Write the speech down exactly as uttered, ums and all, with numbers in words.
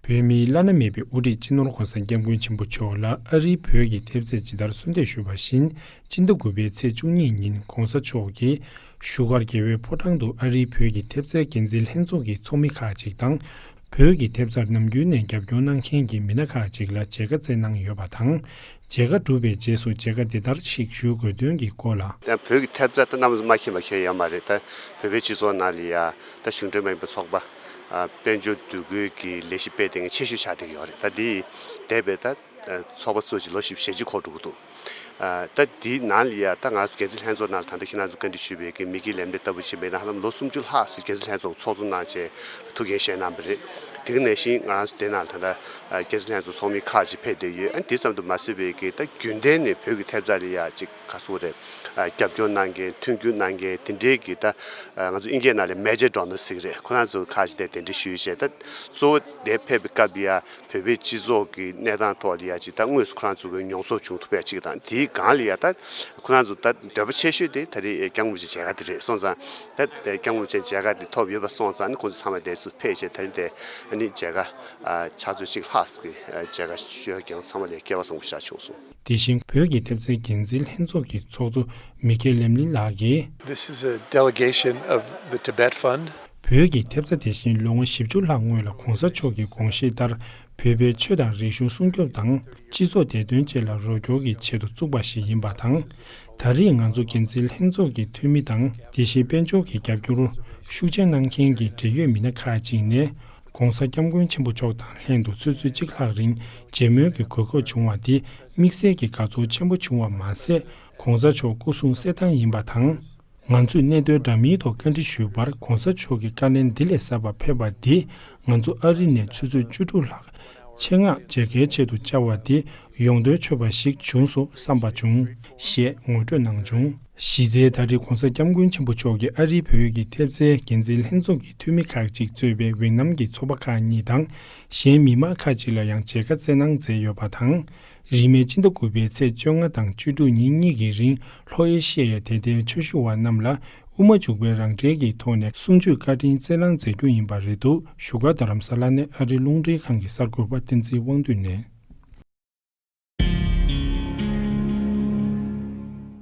བོད་མིའི་བླ་ན་མེད་པའི་དབུ་ཁྲིད་སྤྱི་ནོར་༧གོང་ས་༧སྐྱབས་མགོན་ཆེན་པོ་མཆོག་ལ་ཨ་རིའི་བོད་ཀྱི་ཐེབས་རྩས་ཇི་ལྟར་གསོལ་འདེབས་ཞུས་པ་བཞིན། སྤྱི་ཟླ་དགུ་པའི་ཚེས་བཅུ་གཉིས་ཉིན་༧གོང་ས་མཆོག་གིས་བཞུགས་སྒར་རྒྱལ་བའི་ཕོ་བྲང་དུ་ཨ་རིའི་བོད་ཀྱི་ཐེབས་རྩའི་འགན་འཛིན་ལྷན་ཚོགས་ཀྱི་ཚོགས་མི་ཁག་ཅིག་དང་། བོད་ཀྱི་ཐེབས་རྩར་ནམ་རྒྱུན་ནས་རྒྱབ་སྐྱོར་གནང་མཁན་གྱི་མི་སྣ་ཁག་ཅིག་ལ་མཇལ་ཁ་བསྩལ་གནང་ཡོད་པ་དང་། མཇལ་ཁ་གྲུབ་པའི་རྗེས་སུ་མཇལ་ཁ་འདི་ལྟར་ཞིག་ཞུ་དགོས་དོན་གྱི་སྐོར་ལ། ད་བོད་ཀྱི་ཐེབས་རྩ་ད་རྣམ་པ་ཚོ་མ་མཁྱེན་པ་མཁྱེན་ཡོད་མ་རེད། ད་བོད་པའི་སྤྱི་ཚོགས་ནང་ལ་ཡ་ད་གཞུང་འབྲེལ་མ་ཡིན་པའི་ཚོགས་པ། ཨ། དཔལ་འབྱོར་འདུ་འགོད་ཀྱི་ལས་གཞི་སྤེལ་བསྡད་མཁན་ཆེ་ཤོས་ཆགས་བསྡད་ཀྱི་ཡོད་རེད། ད་འདི་འདས་པའི་ད་ཚོགས་པ་ཚོ་ཅིག་ལོ་བཞི་བཅུ་ཞེ་གཅིག་འཁོར་འགྲོ་གི་འདུག་ཨ། ད་འདི་ནང་ལ་ཡ་ད་ང་ཚོ་འགན་འཛིན་ལྷན་ཚོགས་ནང་ལ་ད་ལྟ་ཁྱེད་རང་ཚོ་བཀའ་འདྲི་ཞུས་པའི་གི་མི་དགེ་ལེགས་ལྡན་ལྟ་བུ་ཕྱིན་པ་ཡིན་ན་ཧ་ལམ་ལོ་སུམ་ཅུ་ལྷག་ཙམ་འགན་འཛིན་ལྷན་ཚོགས་ཚོགས་གཙོ་གནང་བྱས་ཐུགས་འགན་བཞེས་གནང་བ་རེད། དེ་ག་ནང་བཞིན་ང་རང་ཚོ་དེ་ནང་ལ་ད་ལྟ་འགན་འཛིན་ལྷན་ཚོགས་ཚོགས་མི་ཁག་ཅིག་ཕེབས་བསྡད་ཡོད། ཨ། འདི་ཙམ་དུ་མ་ཟད་པའི་གི་ད་རྒྱུན་ལྡན་ནས་བོད་ཀྱི་ཐེབས་རྩ་ལ་ཡ་ཅིག་ག་ཚོད་རེད། ཨ། རྒྱབ་སྐྱོར་གནང་མཁན་མཐུན་འགྱུར་གནང་མཁན་དེ་འདྲའི་གི་ད་ང་ཚོ་དབྱིན་སྐད་ནང་ལ་མེ་ཇར་ཌོ་ནར་ཟེར་གི་རེད། ཁོ་རང་ཚོ་ཁག་ཅིག་དེ་གདན་འདྲེན་ཞུས་བྱས། ད་གཙོ་བོ་དེ་ཕེབས་པའི་སྐབས་ཡ་བོད་པའི་སྤྱི་ཚོགས་ཀྱི་གནས་སྟངས་ཐོག་ལ་ཡ་ཅིག་ད་དངོས་སུ་ཁོ་རང་ཚོ་གི་མྱོང་ཚོར་བྱུང་ཐུབ་པ་ཅིག་དང་། དེའི་སྒང་ལ་ཡ་ད་ཁོ་རང་ཚོ་ད་འདོད་པ་ཆེ་ཤོས་དེ་ད་རེས་སྐྱབས་མགོན་རིན་པོ་ཆེ་མཇལ་ཁ་དེ་རེད་སོང་ཙང་། ད་སྐྱབས་མགོན་རིན་པོ་ཆེ་མཇལ་ཁ་དེ་ཐོབ་ཡོད་པ་སོང་ཙང་ནི་ཁོང་ཚོ་ཚང་མ་དེ་ཚོ་ཕེབས་བྱས་ད་རེས་དེ་ཨ་ནི་མཇལ་ཁ་ཨ་ཕྱག་ཚོད་གཅིག་ལྷག་ཙམ་གྱི་མཇལ་ཁ་ཞུ་ཡག་ཀྱང་ཚང་མ་ལ་སྐལ་བ་བཟང་པོ་ཞིག་བྱུང་སོང་། དེ་བཞིན་བོད་ཀྱི་ཐེབས་རྩའི་འགན་འཛིན་ལྷན་ཚོགས་ཀྱི་ཚོགས་གཙོ་མི་ཁེ་ལེམ་ལིན་ལགས་ཀྱིས། This is a delegation of the Tibet Fund. བོད་ཀྱི་ཐེབས་རྩ་དེ་བཞིན་ལོ་ངོ་བཞི་བཅུ་ལྷག་སྔོན་ལ་གོང་ས་མཆོག་གི་དགོངས་བཞེད་ལྟར་བོད་པའི་ཆོས་དང་རིག་གཞུང་སྲུང་སྐྱོབ་དང་སྤྱི་ཚོགས་བདེ་དོན་བཅས་ལ་རོགས་སྐྱོར་གྱི་ཆེད་དུ་བཙུགས་པ་ཞིག་ཡིན་པ་དང་། ད་རེས་ང་ཚོ་འགན་འཛིན་ལྷན་ཚོགས་ཀྱི་འཐུས་མི་དང་དེ་བཞིན་དཔལ་འབྱོར་གྱི་རྒྱབ་སྐྱོར་ཤུགས་ཆེན་གནང་མཁན་གྱི་འབྲེལ་ཡོད་མི་སྣ་ཁག་ཅིག་ནས། ༧གོང་ས་༧སྐྱབས་མགོན་ཆེན་པོ་མཆོག་དང་ལྷན་དུ་ཆུ་ཚོད་གཅིག་ལྷག་རིང་མཇལ་མོལ་གྱི་གོ་སྐབས་བྱུང་བ་འདི་དམིགས་བསལ་གྱི་དགའ་ཚོར་ཆེན་པོ་བྱུང་བ་མ་ཟད། ༧གོང་ས་མཆོག་སྐུ་གསུང་གསེར་ཐང་ཡིན་པ་དང་། ང་ཚོས་གནད་དོན་འདྲ་མིན་ཐོག་བཀའ་འདྲི་ཞུས་པར་༧གོང་ས་མཆོག་གིས་བཀའ་ལན་འདི་ལས་གསར་པ་ཕེབས་པ་འདིས་ང་ཚོ་ཨ་རི་ནས་ཆུ་ཚོད་བཅུ་དྲུག་ལྷག་ཆེད་མངགས་མཇལ་ཁའི་ཆེད་དུ་བཅར་བ་འདི་ཡོང་དོན་ཆོད་པ་ཞིག་བྱུང་སོང་བསམ་པ་བྱུང་ཞེས་ངོ་སྤྲོད་གནང་བྱུང་། གཞི་རྩའི་ད་རེས་༧གོང་ས་༧སྐྱབས་མགོན་ཆེན་པོ་མཆོག་གིས་ཨ་རིའི་བོད་ཀྱི་ཐེབས་རྩའི་འགན་འཛིན་ལྷན་ཚོགས་ཀྱི་འཐུས་མི་ཁག་ཅིག་གཙོས་པའི་ཝེ་ནམ་གྱི་ཚོགས་པ་ཁག་གཉིས་དང་གཞན་མི་མང་ཁག་ཅིག་ལ་ཡང་མཇལ་ཁ་བསྩལ་གནང་མཛད་ཡོད་པ་དང་། རིང་མིན་སྤྱི་ཟླ་དགུ་པའི་ཚེས་བཅོ་ལྔ་དང་བཅུ་དྲུག་ཉིན་གཉིས་ཀྱི་རིང་ལྷོ་ཨེ་ཤི་ཡའི་དད་ལྡན་ཆོས་ཞུ་བ་རྣམས་ལ་དབུ་མ་འཇུག་པའི་རང་འགྲེལ་གྱི་ཐོག་ནས་གསུང་ཆོས་བཀའ་དྲིན་བསྩལ་གནང་མཛད་རྒྱུ་ཡིན་པ་རེད་འདུག་བཞུགས་སྒར་རྡ་རམ་ས་ལ་ནས་ཨ་རིའི་རླུང་འཕྲིན་ཁང་གི་གསར་འགོད་པ་བསྟན་འཛིན་དབང་འདུས་ནས།